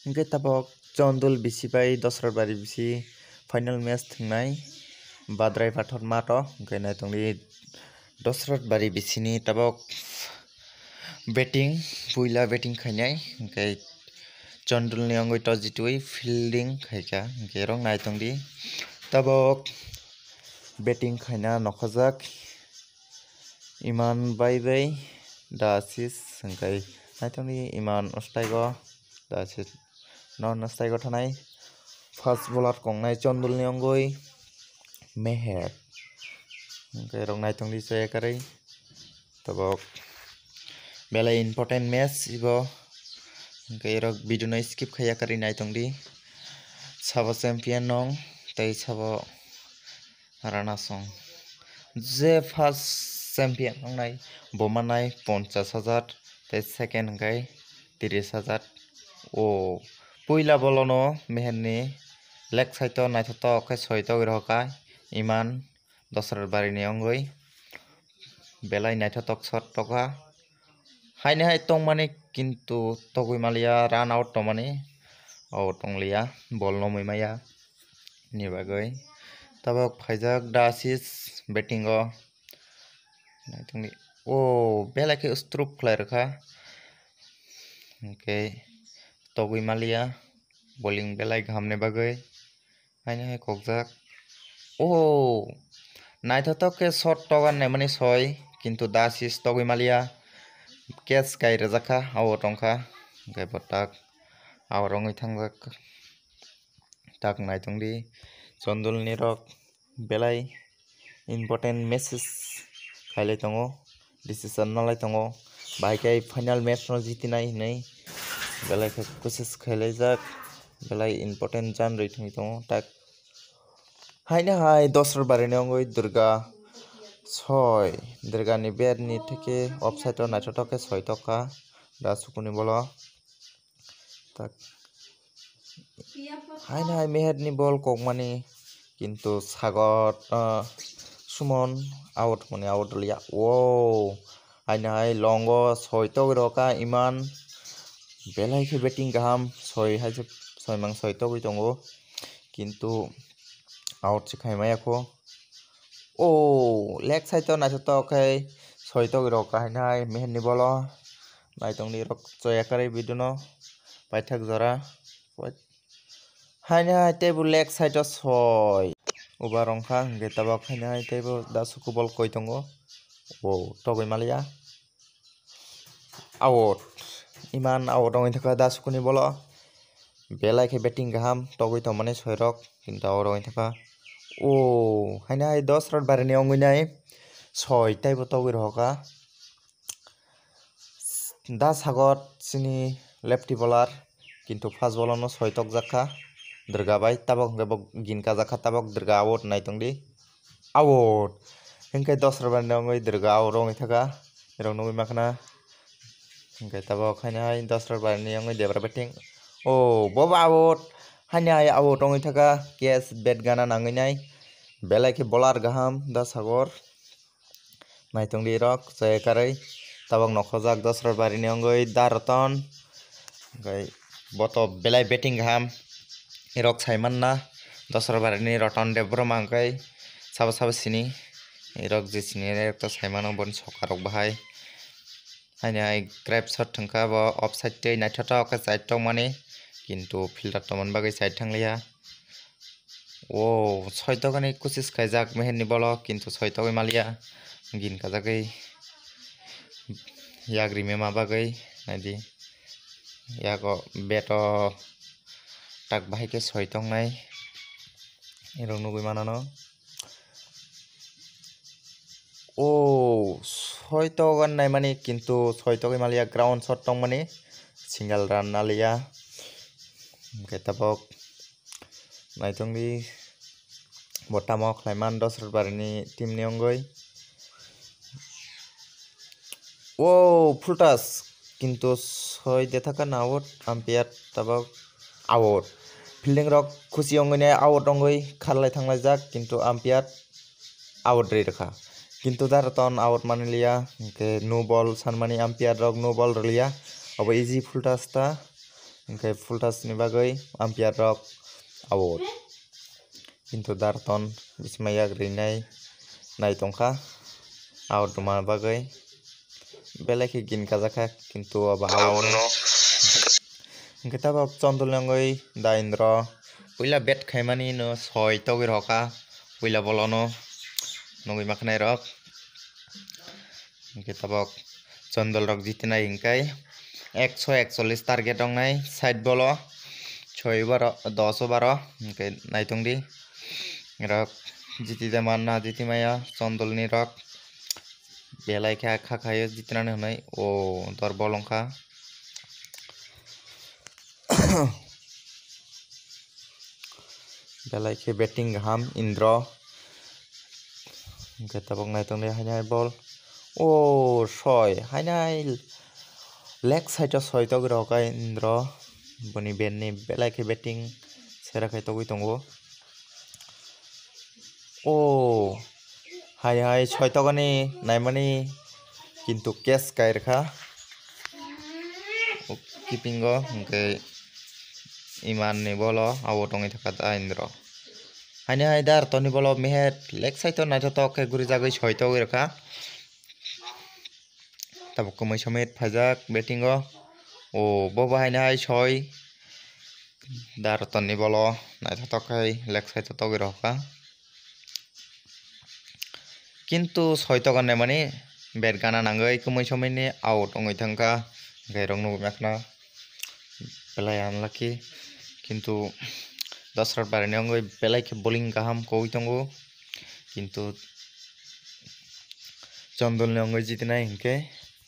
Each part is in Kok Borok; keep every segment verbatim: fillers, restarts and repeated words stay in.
Hwnkhe tabok Chondol bisi bai Dosrat bari bisi final match thwngnai Badrai Pathor mato. Hwnkhe naitongdi Dosrat bari bisini tabok batting, puila batting khainai, hwnkhe Chondolni wngwi toss jitwi fielding khaikha, hwnkhe rok naitongdi tabok batting khaina nokhojak. Iman bai bai da assist hwnkhe naitongdi Iman staigo da assist no staigo thanai first bowler kongnai Chondolni wngwi Meher hwnkhe rok naitongdi chaya karwi tabok belai important match ibo hwnkhe rok video no skip khaiya karwi naitongdi sabo champion nong tei sabo Rana song. Je first champion wngnai, bo manai ponchas hajar, tei second hwnkhe tris hajar. O puila bolono Meherni leg side o naithotok khe soi togwi rohorkha, Iman Dosrat barini wngwi belai naithotok shot tokha. Haini hai tongmani kintu togwi maliya, run out tongmani, out tongliya, bol nomwi maya. Ni bagwi tabok phaijak da assist batting o naitongdi o belai khe struck khlai rwkha hwnkhe togwi maliya bowling belai kaham ni bagwi haino hai kokjak o naithotok khe shot togar naimani soi kintu da assist togwi maliya catch kai rwjakha o tongkha hwnkhe bo tak out wngwi thangjak. Tak naitongdi Chondolni rok belai important message khailai tongo, decision nalai tongo, bahai khe final match no jitinai hinwi belai khe courses khailaijak, belai important jan rwi thangwi tongo. Tak haino hai Dosrat barini wngwi Durga soi, Durgani bat ni theke offside o naithotok khe soi tokha da sukuni bolo. Tak. Haino hai Meherni bol kokmani kintu Sagar, ah, Sumon out mani out liya. Wow. Haino hai longo soi togwi rokha Iman. Belai khe batting kaham soi hai se soi mang soi togwi tongo. Kintu out se khai maya kho. O leg side o naithotok khe soi togwi rok kahai nai Meherni bolo naitongdi rok choya karwi video no paithak jora haini hai teibo leg side o soi uba rwngkha hwnkhe tabok haini hai teibo da suku bol koi tongo o togwi maliya. Out. Iman out wngwi thangkha da sukuni bolo. Belai khe batting kaham togwi tongmani soirok kintu out wngwi thangkha. O haino hai Dosrat barini wngwi nai soi teibo togwi rohorkha. Da Sagar chini lefty bowler kintu first ball o no soi tokjakha Durga bai tabok hwnkhe bo gin kajakha tabok Durga out naitongdi. Out. Hwnkhe Dosrat barini wngwi Durga out wngwi thangkha. Erok nugwi makhna. Hwnkhe tabok haino hai Dosrat barini wngwi Debra batting. O bobo out. Haino hai out wngwi thangkha. Catch bat gana nangwi nai. Belai khe bowler kaham da Sagar. Naitongdi rok chaya karwi. Tabok nokhojak Dosrat barini wngwi da Roton. Hwnkhe boto belai batting kaham. Rok saimanna Dosrat barini Roton Debbarma hwnkhe sabo sabo sini rok je sini rok to saimano boni sokarok bahai haini hai grab shot thwngkha bo offside tei naithotok khe side tongmani kintu fielder tongmani bagwi side thangliya o soi tokani kuchis khaijak Meherni bolo kintu soi togwi maliya gin kajagwi yak rimima bagwi naidi. Yago bat o tak bahai khe soi tongnai rok nugwi manano. O soi togan naimani kintu soi togwi maliya ground shot tongmani single run naliya. Hwnkhe tabok naitongdi bo tamo khlaiman Dosrat barini team ni wngwi. O full touch kintu soi de thaka na out umpire tabok out fielding rok khusi wngwi nai out wngwi kharlai thanglaijak kintu umpire out rwi rwkha kintu da Roton out manliya hwnkhe no ball sanmani umpire rok no ball rwliya obo easy full touch ta Hwnkhe Full Toss ni bagwi umpire rok out. Kintu Daraton bisma yak rinai nai tongkha out rwma bagwi. Belai khe gin kajakha, kintu abo out no. Hwnkhe tabok Chondol ni wngwi da Indro puila bat khaimani no soi togwi rokha puila bolo no nugwi ma khwnai rok. Hwnkhe tabok Chondol rok jitinai hwnkhe ekso ekchollis target wngnai side bolo soi over o, dos over o hwnkhe naitongdi rok jiti de manna jiti maya Chondol ni rok belai khe kha khaio jitinani hwnwi o dor bol wngkha. Belai khe batting kaham Indro. Hwnkhe tabok naitongdi hainai bol. O soi, hainai leg side o soi togwi rok hai Indro. Boni bat ni belai khe batting sera khai togwi tongo. O hai hai soi tokani naimani kintu catch kai rwkha. Keeping o hwnkhe iman ni bolo abo tongwi thangkha da Indro. Haini hai Daraton ni bolo mehet leg side o naithotok khe gurijagwi soi togwi rwkha. Tabuk kwmwi somit phaijak batting o. O bo bo haini hai soi Daraton ni bolo naithotok khe leg side o togwi rwkha. Kintu soi tokan naimani bat gana nangwi kwmwi somini out wngwi thangkha. Hwnkhe rok nugwi makhna belai unlucky. Kintu Dasrat Bari ni wngwi belai khe bowling kaham koi tongo. Kintu Chondol ni wngwi jitinai hwnkhe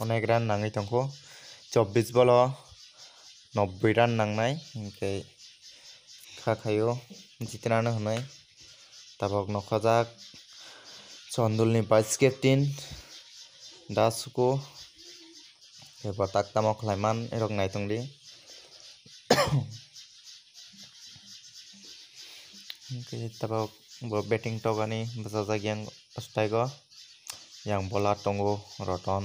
onek run nangwi tongkho. Chobbish bolo nobboi run nangnai hwnkhe kha khaio jitinani hwnwi. Tabok nokhajak Chondol ni vice captain Da Suku. Ebo tak tamo khlaiman erok naitongdi. Hwnkhe tabok bo batting tokani bwchajak yang staigo. Yang bowler tongo Roton.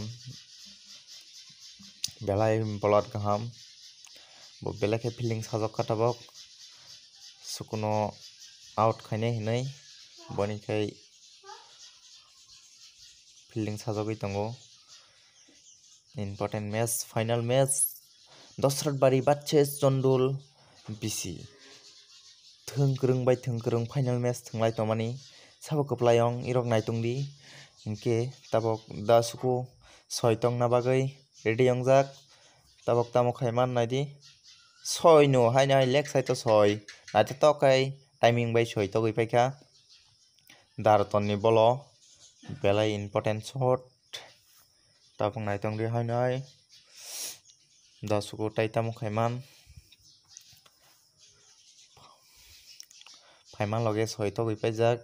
Belai bowler kaham. Bo belai khe fielding sajokha tabok. Sukuno out khainai hinwi boni khai fielding sajogwi tongo. Important match, final match. Dasrat Bari versus Chondol bisi. Thwng kwrwng bai thwng kwrwng final match thwnglai tongmani. Sabo kwplai wng irok naitongdi. Hinkhe tabok Da Suku soi tongna bagwi ready wngjak. Tabok tamo khaiman naidi. Soi no haino hai leg side o soi. Naithotok khai timing bai soi togwi paikha. Daraton ni bolo belai important shot. Tabuk naitongdi haino hai Da Suku tai tamo khaiman. Phaiman loge soi togwi paijak.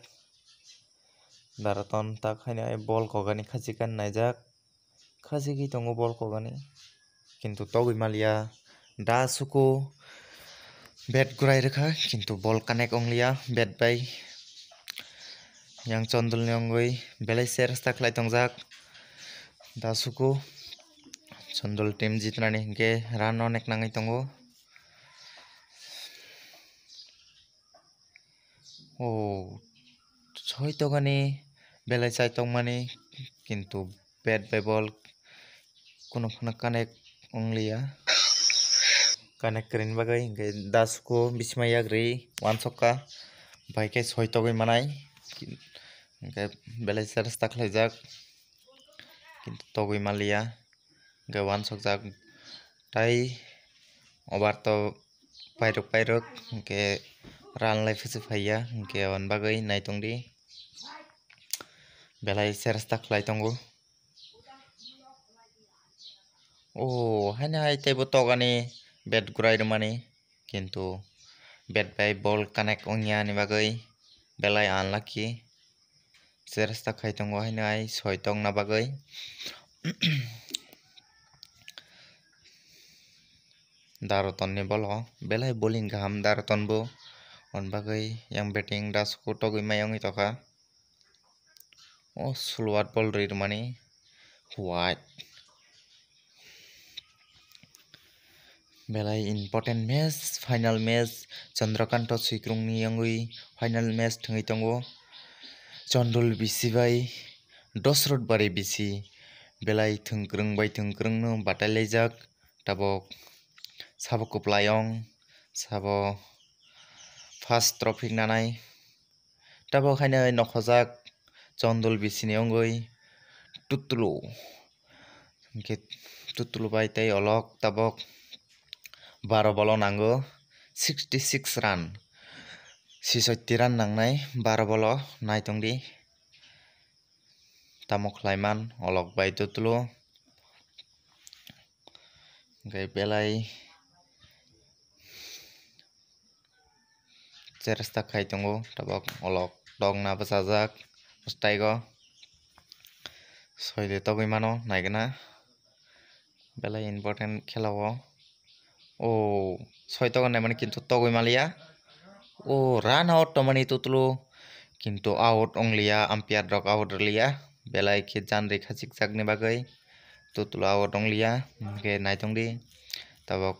Daraton tak haino hai bol kokani khachikan naijak. Khachigwi tongo bol kokani. Kintu togwi maliya. Da Suku bat gurai rwkha, kintu bol connect ongliya bat bai. Yang Chondol ni wngwi belai cheresta khlai tongjak. Da Suku Chondol team jitnani hinkhe run onek nangwi tongo. O soi tokani belai chai tongmani, kintu bat bai bol kunu phano connect ongliya. Connect kwrwini bagwi hinkhe Da Suku bisima yak rwi uansukha, bai khe soi togwi manai, hinkhe belai cheresta khlaijak, kintu togwi manliya, hinkhe uansukjak tai over to pairwk pairwk hinkhe run lai phisi phaiya, hinkhe aboni bagwi naitongdi belai cheresta khlai tongo. O haino hai teibo tokani bat gurai rwmani, kintu bat bai bol connect ongya ni bagwi belai unlucky. Cheresta khai tongo haino hai soi tongna bagwi. Daraton ni bolo belai bowling kaham Daraton bo. Aboni bagwi yang batting Da Suku togwi mai wngwi tongkha. O slow ball rwi rwmani wide. Belai important match, final match, Chandrakanta Swikrungni yongwi final match thwngwi tongo. Chondol bisi bai Dosrot bari bisi belai thwngkwrwng bai thwngkwrwngno batai laijak. Tabok sabo kwplayong, sabo first trophy nanai. Tabok haino nokhojak Chondol bisini wngwi Tutulu. Hwnkhe Tutulu bai tei olok tabok baro bolo nango, sixty six run. Sisotti run nangnai baro bolo, naitongdi. Tamo khlaiman olok bai Tutulu. Hwnkhe belai cheresta khai tongo, tabok olok tokna bwchajak, staigo soi de togwi mano naigwna, belai important khela o. O soi tokna naimani kintu togwi maliya. O run out tongmani Tutulu, kintu out ongliya, umpire rok out rwliya, belai khe janri khachikjakni bagwi Tutulu out ongliya, hwnkhe naitongdi tabok.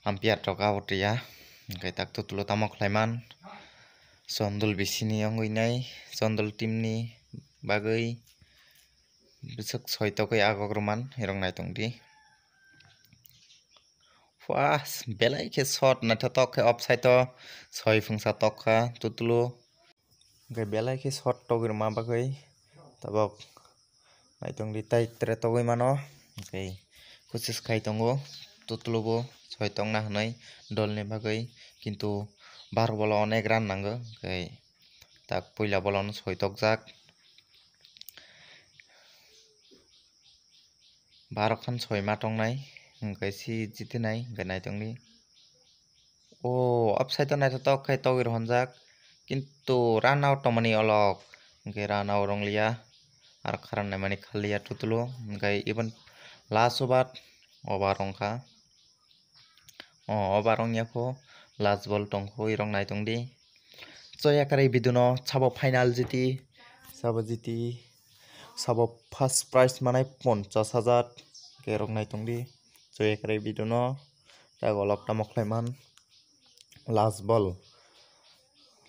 Umpire rok out ya, hwnkhe tak Tutulu tamo khlaiman. Chondol bisini wngwi nai, Chondol team ni bagwi bwswk soi tokwi agok rwman, erong naitongdi. Wah, belai khe shot naithotok khe offside o soi phungsa tokkha Tutulu. Hwnkhe belai khe shot togwi rwma bagwi tabok naitongdi tai tere togwi mano. Hwnkhe kuchis khai tongo Tutulubo soi tongna hwnwi dolni bagwi, kintu baro bolo onek run nango, hwnkhe tak puila bolono soi tokjak. Baro khan soi ma tongnai, hwnkhe si jitinai, hwnkhe naitongdi. O offside o naithotok khe togwi rohorjak, kintu run out tongmani olok, hwnkhe run out wngliya, aro kharan naimani khalliya Tutulu, hwnkhe even last over, over wngkha. O over wngya kho, last ball tongkho, erok naitongdi. Choya kwrwi biduno sabo final jiti, sabo jiti, sabo first prize manai ponchas hajar, hwnkhe erok naitongdi. Choya kwrwi biduno tak olok tamo khlaiman, last ball,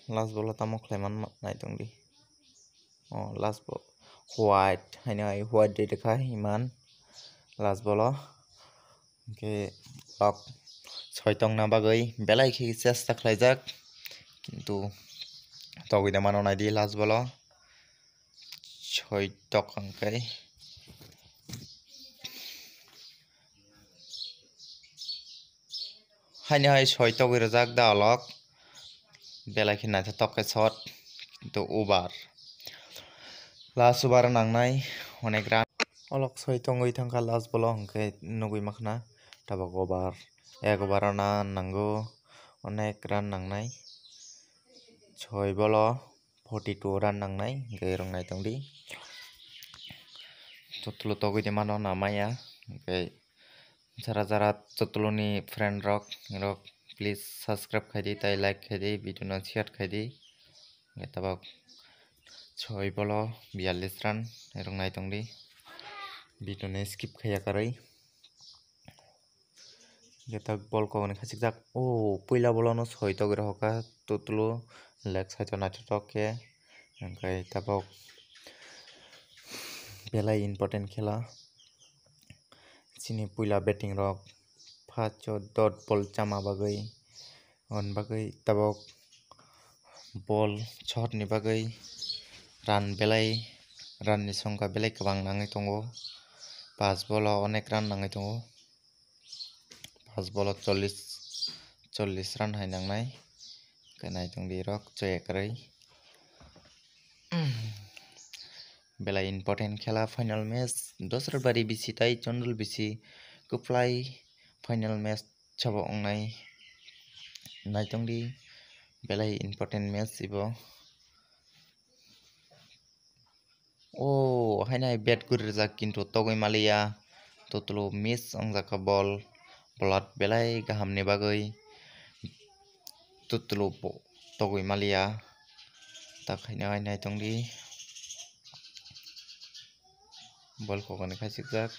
last ball o tamo khlaiman naitongdi. O last ball white haino hai white ri rwkha iman last ball o. Hwnkhe lok soi tongna bagwi belai khe chesta khlaijak, kintu togwi da mano naidi last ball o soi tok hwnkhe. Haini hai soi togwi rwjak da olok. Belai khe naithotok khe shot. Kintu over. Last over nangnai onek run. Olok soi tongwi thangkha last bolo hwnkhe nugwi makhna. Tabok over. Ek over o na nango. Onek run nangnai. Soi bolo forty two run nangnai. Hwnkhe rwng naitongdi. Tutulu togwi de mano namaya. Hwnkhe Jara jara Tutuluni friend rok, rok please subscribe khaidi, tai like khaidi, video no share khaidi. Hwnkhe tabok soi bolo biyallis run, erok naitongdi. Video no skip khaiya karwi. Hwnkhe tak ball kokni khachikjak. O puila bolo no soi togwi rohorkha Tutulu leg side o naithotok khe. Hwnkhe tabok belai important khela. Chini puila batting rok first o dot ball chama bagwi, on bagwi tabok ball shot ni bagwi run belai, run ni songkha belai kwbang nangwi tongo. Pas ball o onek run nangwi tongo. Pas ball o chollish, chollish run hai nangnai. Khe naitongdi rok choya kwrwi. Belai important khela final match. Dosrabari bisi tai Chondol bisi kwplai final match sabo wngnai. Naitongdi belai important match ibo. O haino hai bat guri rijak kintu togwi maliya. Tutulu miss wngjak kha ball. Blood belai kaham ni bagwi Tutulu bo togwi maliya. Tak haino hai naitongdi. Ball kokani khachikjak.